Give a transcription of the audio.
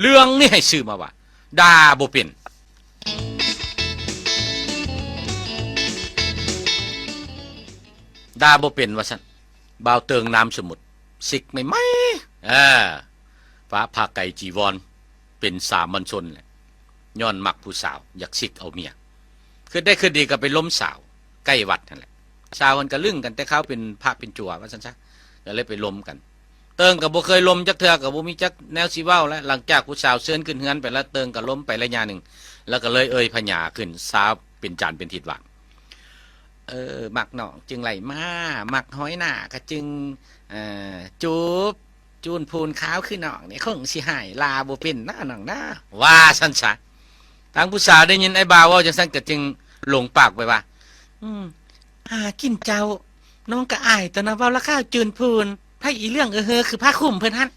ເລື່ອງນີ້ໃຫ້ຊື່ມາວ່າ ດ່າບໍ່ເປັນ ດ່າບໍ່ເປັນວ່າຊັ້ນ. ບ່າວເຕີງນາມສົມມຸດ ສິກໃໝ່ໆ ເອີ ຟ້າຜ່າໄກຈີວອນ ເປັນສາມັນຊົນແຫຼະ ຍ້ອນມັກຜູ້ສາວ ຢາກສິກເອົາເມຍ ຄິດໄດ້ຄິດດີກໍໄປລົມສາວໃກ້ວັດຫັ້ນແຫຼະ. ສາວຫັ້ນກໍລຶ້ງກັນແຕ່ຄາວເປັນພະເປັນຈົວວ່າຊັ້ນຊະ ກໍເລີຍໄປລົມກັນ. ເຕີງກໍບໍ່ເຄີຍລົມຈັກເທື່ອ ກໍບໍ່ມີຈັກແນວຊິເວົ້າແຫຼະ. ຫຼັງຈາກຜູ້ສາວເຊີນຂຶ້ນເຮືອນໄປແລ້ວ ເຕີງກໍລົມໄປໄລຍະໜຶ່ງ ແລ້ວກໍເລີຍເອີ່ຍພະຍາຂຶ້ນ ສາເປັນຈານເປັນທິດວ່າ ເອີ ມັກນ້ອງຈຶ່ງໄຫຼມາ ມັກຫ້ອຍໜ້າກໍຈຶ່ງ ເອີ ຈູບ ຈູນພູນຂາວຄືນ້ອງນີ້ ຄົງຊິຫາຍລາບໍ່ເປັນນະນ້ອງນະ ວ່າຊັ້ນຊະ. ທາງຜູ້ສາວໄດ້ຍິນອ້າຍບ່າວເວົ້າຈັ່ງຊັ້ນກໍຈຶ່ງຫຼົງປາກໄປວ່າ ອືມ ຫາກິນເຈົ້າ ນ້ອງກໍອາຍຕົວະນະ ເວົ້າລະຄາວຈູນພູນ ໃຜອີເລື່ອງເອີເຮີຄືຜ້າຄຸມເພິ່ນຫັ້ນ.